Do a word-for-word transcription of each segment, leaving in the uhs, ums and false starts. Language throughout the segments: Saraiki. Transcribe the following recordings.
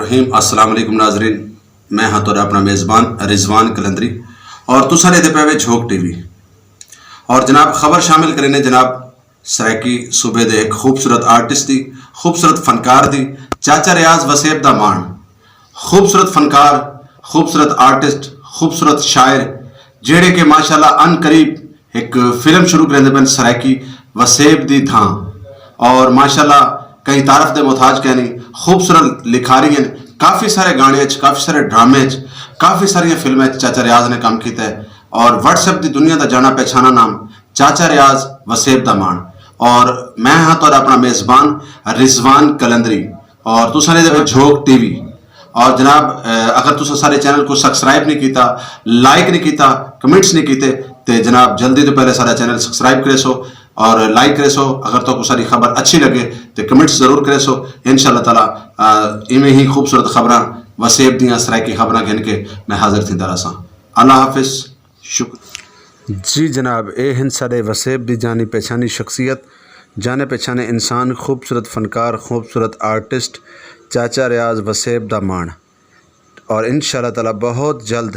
الرحیم۔ السلام علیکم ناظرین، میں ہاں تہاݙا اپݨا میزبان رضوان قلندری اور تساں ݙیہدے پئے وے جھوک ٹی وی۔ اور جناب، خبر شامل کریندے جناب سرائیکی صوبے دے ہک خوبصورت آرٹسٹ دی، خوبصورت فنکار دی، چاچا ریاض وسیب دا ماݨ۔ خوبصورت فنکار، خوبصورت آرٹسٹ، خوبصورت شاعر، جیڑھے کہ ماشاءاللہ عن قریب ہک فلم شروع کریندے پن سرائیکی وسیب دی دھاں، اور ماشاءاللہ کہیں تعارف دے محتاج کینی، خوبصورت لکھاری ہیں۔ کافی سارے گانے اچ، کافی سارے ڈرامے اچ، کافی ساریاں فلمیں اچ چاچا ریاض نے کم کیتا ہے، اور واٹس ایپ دی دنیا دا جانا پہچانا نام چاچا ریاض وسیب دا ماݨ۔ اور میں ہاں تہاݙا اپݨا میزبان رضوان قلندری، اور تساں ݙیہدے پئے جھوک ٹی وی۔ اور جناب، اگر تساں سارے چینل کو سبسکرائب نہیں کیتا، لائک نہیں کیتا، کمنٹس نہیں کیتے، تے جناب جلدی تو پہلے سارا چینل سبسکرائب کریسو اور لائک کریسو۔ اگر تہاکوں ساری خبر اچھی لگے تے کمنٹس ضرور کریسو۔ انشاءاللہ تعالیٰ ایویں ہی خوبصورت خبراں، وسیب دیاں سرائیکی خبراں گھن کے میں حاضر تھیندا رہساں۔ اللہ حافظ۔ شکر۔ جی جناب، اے ہن ساݙے وسیب دی جانی پہچانی شخصیت، جانے پہچانے انسان، خوبصورت فنکار، خوبصورت آرٹسٹ چاچا ریاض وسیب دا ماݨ۔ اور انشاءاللہ تعالیٰ بہت جلد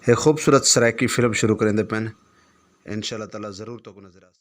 ہک خوبصورت سرائیکی فلم شروع کریندے پن۔ انشاءاللہ تعالیٰ ضرور تہاکوں نظر آسے۔